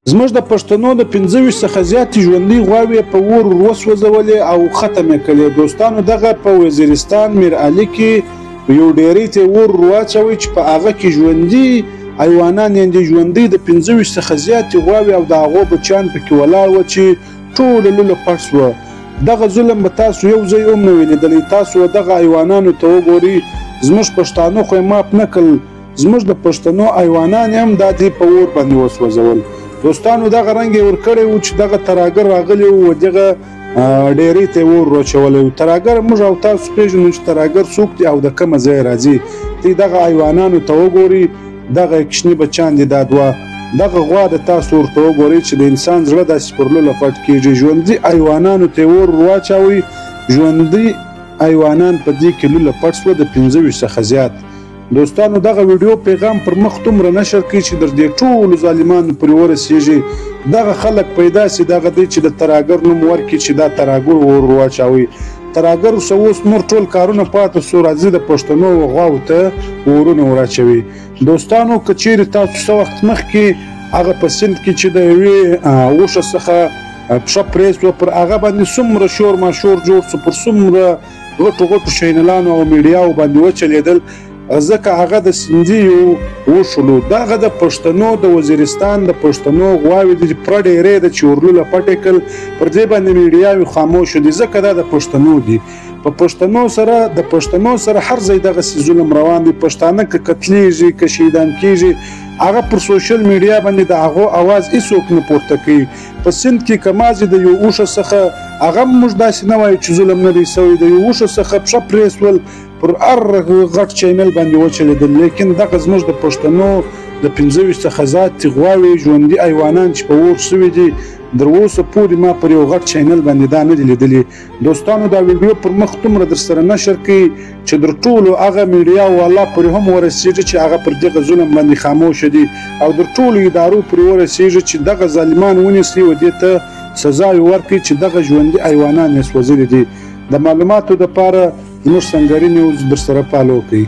زموږ د پښتنو د 25 څخه زیاتې ژوندۍ غواوې په اور ور وسوځولې او ختم یې کړې. دوستانو دغه په وزیرستان میر علي کې یو ډیری ته اور ور واچوي چې په هغه کې ژوندي حیوانان یعنې ژوندۍ د 25 څخه زیاتې غواوې او د هغو بچیان پکې ولاړ وه چې ټوله لوله پټ سوه. دغه ظلم به تاسو یو ځای هم نه وي لیدلی. تاسو دغه حیوانانو ته وګورئ، زموږ پښتانه خو یې معاف نه کړل، زموږ د پښتنو حیوانان یې هم دا دې په اور باندې وسوځول. دوستانو دغه رنګ یې ورکړی و چې دغه تراګر راغلی و، دغه ډیری ته یې اور ورچولی و. تراګر موږ او تاسو پېژنو چې تراګر څوک دی او د کومه ځایه راځي. دی دغه حیوانانو ته وګورئ، دغه کوچني بچیان دي، دا دوه دغه غوا د تاسو ورته وګورئ چې د انسان زړه داسې پر لوله پټ کېږي. ژوندي حیوانانو ته یې اور ورواچوئ، ژوندي حیوانان په دې کې لوله پټ سوه د 25 څخه زیات. دوستانو دغه ویډیو پیغام پر مخ دومره نشر کړئ چې در دې ټولو ظالمانو پورې ورسېږي. دغه خلک پیدا سي، دغه دی چې د تراګر نوم ورکړي چې دا تراګر اور ورواچوي. تراګر څه اوس نور ټول کارونه پاتې سو، راځي د پښتنو غواو ته اورونه وراچوي. دوستانو که چیرې تاسو څه وخت مخکې هغه په سند کې چې د یوې اوښه څخه پښه پرې سوه، پر هغه باندې څومره شور ماشور جوړ سو، پر څومره غټو غټو چینلانو او میډیاو باندې وچلېدل، ځکه هغه د سندي یو وښولو. دغه د پښتنو د وزیرستان د پښتنو غواوې دي چې پره ډېرې ده چې ورلوله پټې کړل، پر دې باندې میډیاوې خاموشه دي، ځکه دا د پښتنو دي. په پښتنو سره د پښتنو سره هر ځای دغسې ظلم روان دی. پښتانه که قتلیږي که شهیدان کیږي، هغه پر سوشل میډیا باندې د هغو اواز هیڅوک نه پورته کوي. په سند کې که مازې د یو اوښه څخه، هغه موږ داسې نه وایو چې ظلم نه دی سوی، د یو اوښه څخه پښه پرې سول، پر هر غټ چینل باندې وچلېدل. لیکن دغه زموږ د پښتنو د 25 څخه زیاتې غواوې ژوندي حیوانان چې په اور سوي دي، در اوسه پورې ما پر یو غټ چینل باندې دا نه دي لیدلي. دوستانو دا ویډیو پر مخ دومره در سره نشر کړئ چې در ټولو هغه میډیا والا پورې هم ورسېږي چې هغه پر دغه ظلم باندې خاموشه دي، او در ټولو ادارو پورې ورسېږي چې دغه ظالمان ونیسي او دې ته سزا یې ورکړي چې دغه ژوندي حیوانان یې سوځلي دي. د معلوماتو دپاره زموږ سنګري نیوز در سره فالو کړئ.